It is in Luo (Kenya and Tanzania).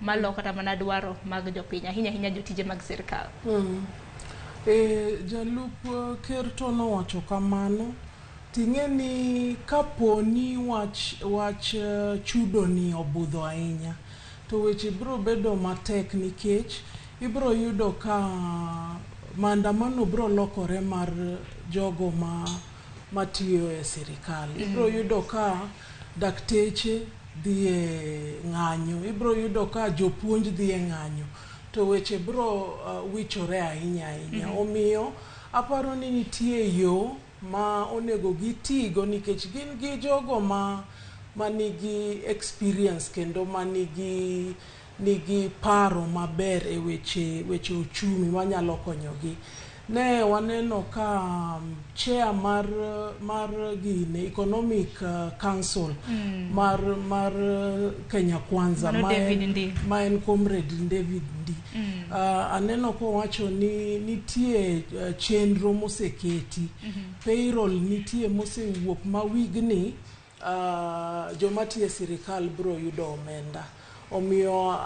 malo kata mana dwaro mag jopiny, ahinya ahinya jotije mag sirkal. E, jalup ker to nowacho kamano. Ting'e ni kaponi wach chudo ni obudho ahinya, to weche biro bedo matek nikech ibiro yudo ka maandamano biro lokore mar jogo ma matiyo e sirikal. Ibiro yudo ka dakteche dhi e ng'anyo, ibiro yudo ka jopuonj dhi e ng'anyo, to weche biro wichore ahinya ahinya. Omiyo aparo ni nitie yo ma onego gitigo nikech gin gi jogo ma manigi experience kendo manigi nigi paro maber e weche uchumi manyalo konyogi. Ne waneno ka chair mar gine Economic Council mar Kenya Kwanza Mano ma David en, Ndii. ma en Comrade David Ndii. Aneno kowacho ni nitie chenro moseketi. Payroll nitie mosewuok ma wigni joma tiyo e sirikal biro yudo omenda. Omiyo